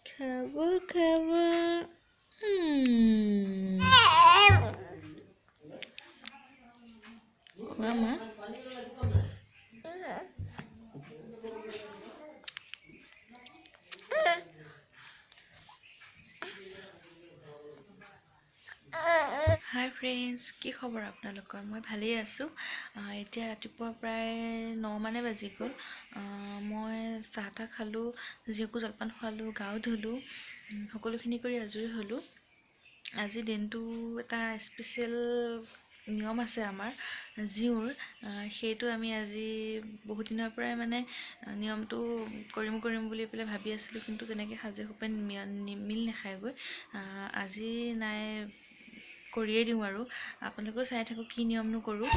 খাব খাব। খোৱা মা। হাই ফ্ৰেণ্ডছ, কি খবৰ আপোনালোকৰ? মই ভালেই আছোঁ। এতিয়া ৰাতিপুৱা প্ৰায় 9 মানে বাজি গ'ল। মই চাহ তাহ খালোঁ, জীউকো জলপান খোৱালোঁ, গাও ধুলোঁ, সকলোখিনি কৰি আজৰি হ'লোঁ। আজি দিনটো এটা স্পেচিয়েল নিয়ম আছে আমাৰ জীউৰ, সেইটো আমি আজি বহুত দিনৰ পৰাই মানে নিয়মটো কৰিম কৰিম বুলি পেলাই ভাবি আছিলোঁ, কিন্তু তেনেকৈ সাজে খোপে মিল নাখায়গৈ। আজি নাই, কৰিয়েই দিওঁ আৰু আপোনালোকেও চাই থাকোঁ কি নিয়মনো কৰোঁ।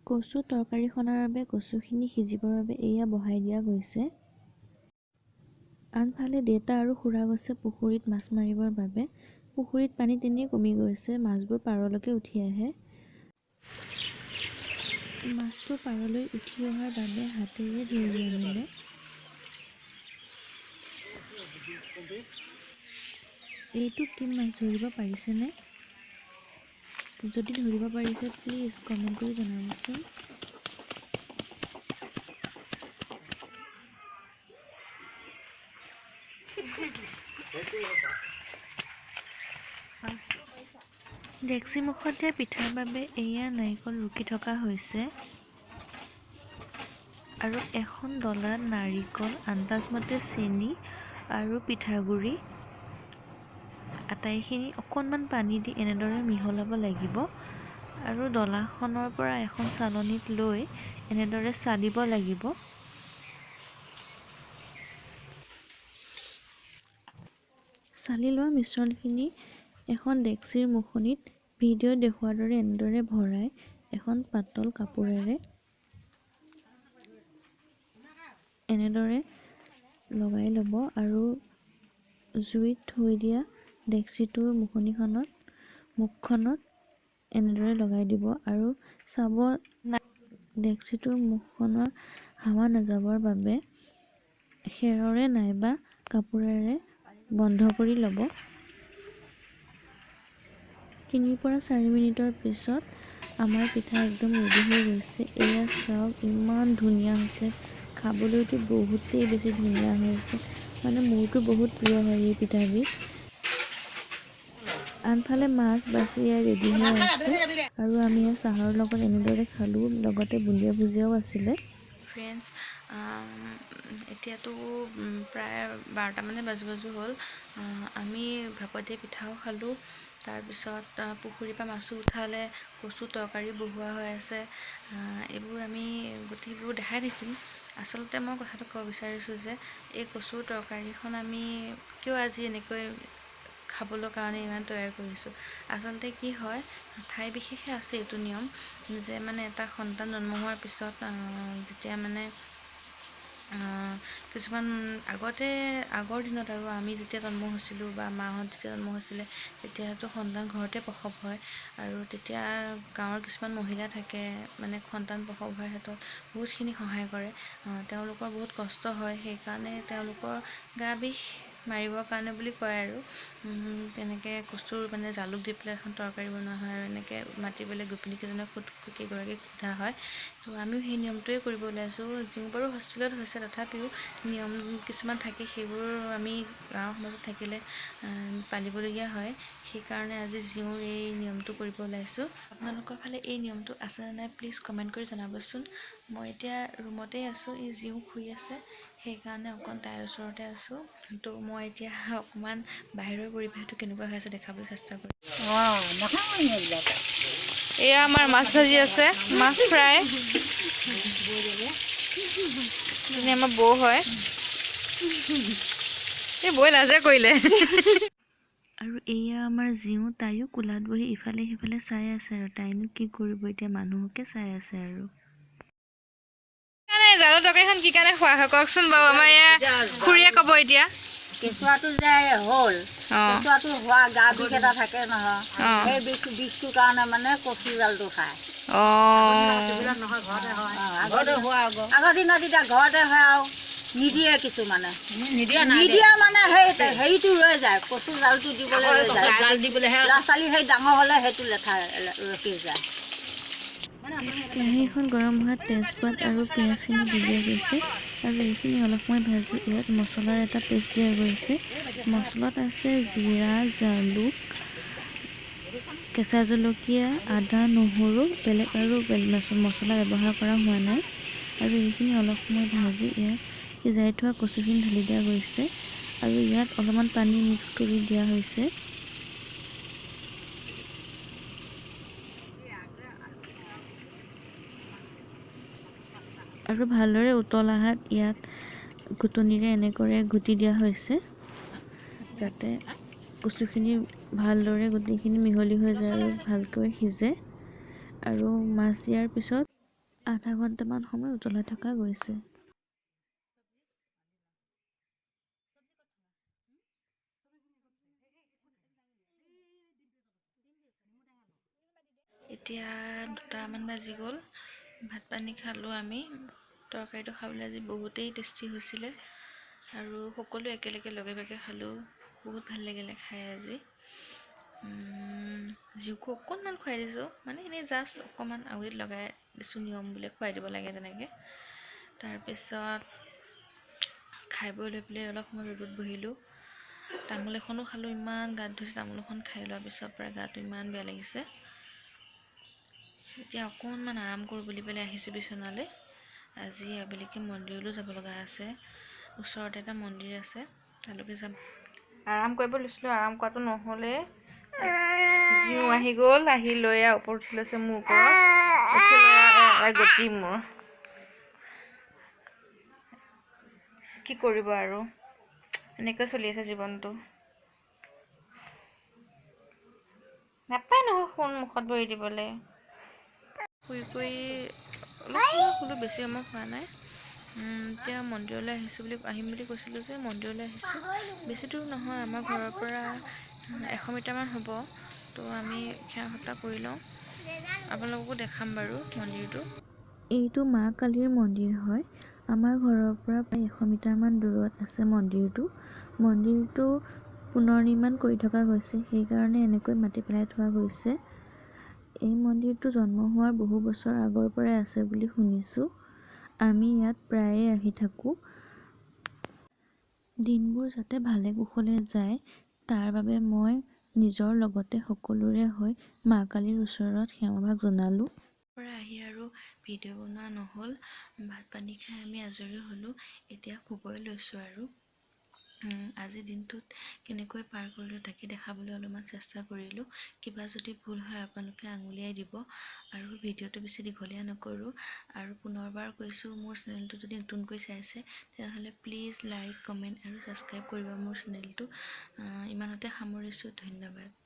কচু তৰকাৰীখনৰ বাবে কচুখিনি সিজিবৰ বাবে এয়া বহাই দিয়া গৈছে। আনফালে দেউতা আৰু খুৰা গৈছে পুখুৰীত মাছ মাৰিবৰ বাবে। পুখুৰীত পানী তেনেই কমি গৈছে, মাছবোৰ পাৰলৈকে উঠি আহে। মাছটো পাৰলৈ উঠি অহাৰ বাবে হাতেৰে ধৰি আনিলে। এইটো কি মাছ ধৰিব পাৰিছেনে? যদি ধৰিব পাৰিছে প্লিজ কমেণ্ট কৰি জনাবচোন। ডেক্সি মুখত দিয়া পিঠাৰ বাবে এয়া নাৰিকল ৰুকি থকা হৈছে আৰু এখন ডলাত নাৰিকল, আন্দাজমতে চেনি আৰু পিঠাগুড়ি আটাইখিনি অকণমান পানী দি এনেদৰে মিহলাব লাগিব আৰু ডলাখনৰ পৰা এখন চালনীত লৈ এনেদৰে চালিব লাগিব। চালি লোৱা মিশ্ৰণখিনি এখন ডেক্সিৰ মুখনিত ভিডিঅ'ত দেখুওৱাৰ দৰে এনেদৰে ভৰাই এখন পাতল কাপোৰেৰে এনেদৰে লগাই ল'ব আৰু জুইত থৈ দিয়া ডেক্সিটোৰ মুখনিখনত মুখখনত এনেদৰে লগাই দিব আৰু চাব ডেক্সিটোৰ মুখখনৰ হাৱা নাযাবৰ বাবে খেৰৰে নাইবা কাপোৰেৰে বন্ধ কৰি ল'ব। 3 পৰা 4 মিনিটৰ পিছত আমাৰ পিঠা একদম ৰেডি হৈ গৈছে। এয়া চাওক, ইমান ধুনীয়া হৈছে, খাবলৈতো বহুতেই বেছি ধুনীয়া হৈছে। মানে মোৰতো বহুত প্ৰিয় হয় এই পিঠাবিধ। আনফালে মাছ বাছি এয়া ৰেডি হৈ আছে আৰু আমি এয়া চাহৰ লগত এনেদৰে খালোঁ, লগতে বুন্দিয়া ভুজিয়াও আছিলে। ফ্ৰেণ্ডছ, এতিয়াতো প্ৰায় 12টা মানে বাজু বাজু হ'ল। আমি ভাপত দিয়া পিঠাও খালোঁ, তাৰপিছত পুখুৰীৰ পৰা মাছো উঠালে, কচু তৰকাৰী বহোৱা হৈ আছে। এইবোৰ আমি গোটেইবোৰ দেখাই থাকিম। আচলতে মই কথাটো ক'ব বিচাৰিছোঁ যে এই কচুৰ তৰকাৰীখন আমি কিয় আজি এনেকৈ খাবলৈ কাৰণে ইমান তৈয়াৰ কৰিছোঁ। আচলতে কি হয়, ঠাই বিশেষে আছে এইটো নিয়ম যে মানে এটা সন্তান জন্ম হোৱাৰ পিছত যেতিয়া মানে কিছুমান আগতে আগৰ দিনত আৰু আমি যেতিয়া জন্ম হৈছিলোঁ বা মাহঁত যেতিয়া জন্ম হৈছিলে তেতিয়াতো সন্তান ঘৰতে প্ৰসৱ হয় আৰু তেতিয়া গাঁৱৰ কিছুমান মহিলা থাকে মানে সন্তান প্ৰসৱ হোৱাৰ ক্ষেত্ৰত বহুতখিনি সহায় কৰে। তেওঁলোকৰ বহুত কষ্ট হয়, সেইকাৰণে তেওঁলোকৰ গা বিষ মাৰিবৰ কাৰণে বুলি কয় আৰু তেনেকৈ কচুৰ মানে জালুক দি পেলাই এখন তৰকাৰী বনোৱা হয় আৰু এনেকৈ মাতি পেলাই গোপিনীকেইজনক কেইগৰাকীক সোধা হয়। তো আমিও সেই নিয়মটোৱে কৰিব ওলাইছোঁ। যিও বাৰু হস্পিটেলত হৈছে, তথাপিও নিয়ম কিছুমান থাকে, সেইবোৰ আমি গাঁৱৰ সমাজত থাকিলে পালিবলগীয়া হয়। সেইকাৰণে আজি জীউৰ এই নিয়মটো কৰিব ওলাইছোঁ। আপোনালোকৰ ফালে এই নিয়মটো আছেনে নাই প্লিজ কমেণ্ট কৰি জনাবচোন। মই এতিয়া ৰুমতেই আছোঁ, এই জীউ শুই আছে, সেইকাৰণে অকণ তাইৰ ওচৰতে আছোঁ। তো মই এতিয়া অকণমান বাহিৰৰ পৰিৱেশটো কেনেকুৱা হৈ আছে দেখাবলৈ চেষ্টা কৰিম। এয়া আমাৰ মাছ ভাজি আছে, মাছ ফ্ৰাই। আমাৰ বৌ হয়, এই বৌ লাজে কৰিলে। আৰু এয়া আমাৰ জীউ, তাইও কোলাত বহি ইফালে সিফালে চাই আছে আৰু তাইনো কি কৰিব এতিয়া, মানুহকে চাই আছে আৰু। জালৰ তৰকাৰীখন কি কাৰণে খোৱা হয় কওকচোন বাৰু, আমাৰ এয়া খুৰীয়ে ক'ব এতিয়া। কেঁচুৱাটো যে হ'ল, কেঁচুৱাটো হোৱা গা বিষ এটা থাকে নহয়, সেই বিষটোৰ কাৰণে মানে কচু জালটো খায়। আগৰ দিনত এতিয়া ঘৰতে হয় আৰু নিদিয়ে, কিছুমানে নিদিয়ে, মানে সেই হেৰিটো ৰৈ যায়, কচু জালটো দিবলৈ ৰৈ যায়। ল'ৰা ছোৱালী সেই ডাঙৰ হ'লে সেইটো লেঠা ৰখি যায়। কেৰাহীখন গৰম হোৱাত তেজপাত আৰু পিঁয়াজখিনি দি দিয়া গৈছে আৰু এইখিনি অলপ সময় ভাজি ইয়াত মছলাৰ এটা পেষ্ট দিয়া গৈছে। মছলাত আছে জিৰা, জালুক, কেঁচা জলকীয়া, আদা, নহৰু, বেলেগ আৰু মছলা ব্যৱহাৰ কৰা হোৱা নাই। আৰু এইখিনি অলপ সময় ভাজি ইয়াত সিজাই থোৱা কচুখিনি ঢালি দিয়া গৈছে আৰু ইয়াত অলপমান পানী মিক্স কৰি দিয়া হৈছে। আৰু ভালদৰে উতল অহাত ইয়াত ঘুটনিৰে এনেদৰে ঘুটি দিয়া হৈছে, যাতে কচুখিনি ভালদৰে গোটেইখিনি মিহলি হৈ যায় আৰু ভালকৈ সিজে। আৰু মাছ দিয়াৰ পিছত আধা ঘণ্টামান সময় উতলাই থকা গৈছে। এতিয়া 2টামান বাজি গ'ল, ভাত পানী খালোঁ আমি। তৰকাৰীটো খাবলৈ আজি বহুতেই টেষ্টি হৈছিলে আৰু সকলোৱে একেলগে লগে ভাগে খালোঁ, বহুত ভাল লাগিলে খাই আজি। জীউকো অকণমান খুৱাই দিছোঁ, মানে এনেই জাষ্ট অকণমান আঙুলিত লগাই দিছোঁ, নিয়ম বোলে খুৱাই দিব লাগে তেনেকৈ। তাৰপিছত খাই বৈ লৈ পেলাই অলপ সময় ৰ'দত বহিলোঁ, তামোল এখনো খালোঁ। ইমান গাত ধুইছে, তামোল এখন খাই লোৱাৰ পিছৰ পৰা গাটো ইমান বেয়া লাগিছে। এতিয়া অকণমান আৰাম কৰোঁ বুলি পেলাই আহিছোঁ বিচনালৈ। আজি আবেলিকে মন্দিৰলৈও যাব লগা আছে, ওচৰতে এটা মন্দিৰ আছে, তালৈকে যাম। আৰাম কৰিব লৈছিলোঁ, আৰাম কৰাটো নহ'লে জীউ আহি গ'ল, আহি লৈ ওপৰত উঠি লৈছে মোৰ ওপৰত, উঠি লৈ গতি মোৰ কি কৰিব আৰু, এনেকৈ চলি আছে জীৱনটো। নাপায় নহয় সোণ মুখত ভৰি দিবলৈ। শুই কৰি অলপ সময় শুলোঁ, বেছি সময় খোৱা নাই। এতিয়া মন্দিৰলৈ আহিছোঁ বুলি, আহিম বুলি কৈছিলোঁ যে মন্দিৰলৈ আহিছোঁ। বেছি দূৰ নহয়, আমাৰ ঘৰৰ পৰা 100 মিটাৰমান হ'ব। তো আমি সেৱা সৎকাৰ কৰি লওঁ, আপোনালোককো দেখাম বাৰু মন্দিৰটো। এইটো মা কালীৰ মন্দিৰ হয়। আমাৰ ঘৰৰ পৰা প্ৰায় 100 মিটাৰমান দূৰত আছে মন্দিৰটো। মন্দিৰটো পুনৰ নিৰ্মাণ কৰি থকা গৈছে, সেইকাৰণে এনেকৈ মাটি পেলাই থোৱা গৈছে। এই মন্দিৰটো জন্ম হোৱাৰ বহু বছৰ আগৰ পৰাই আছে বুলি শুনিছোঁ। আমি ইয়াত প্ৰায়ে আহি থাকোঁ। দিনবোৰ যাতে ভালে কুশলে যায় তাৰ বাবে মই নিজৰ লগতে সকলোৰে হৈ মা কালীৰ ওচৰত সেৱাভাগ জনালোঁ। পৰা আহি আৰু ভিডিঅ' বনোৱা নহ'ল, ভাত পানী খাই আমি আজৰি হ'লোঁ, এতিয়া শুবই লৈছোঁ আৰু। আজি দিনটোত কেনেকৈ পাৰ কৰিলোঁ তাকে দেখাবলৈ অলপমান চেষ্টা কৰিলোঁ। কিবা যদি ভুল হয় আপোনালোকে আঙুলিয়াই দিব। আৰু ভিডিঅ'টো বেছি দীঘলীয়া নকৰোঁ। আৰু পুনৰবাৰ কৈছোঁ, মোৰ চেনেলটো যদি নতুনকৈ চাইছে তেনেহ'লে প্লিজ লাইক, কমেণ্ট আৰু ছাবস্ক্ৰাইব কৰিব মোৰ চেনেলটো। ইমানতে সামৰিছোঁ, ধন্যবাদ।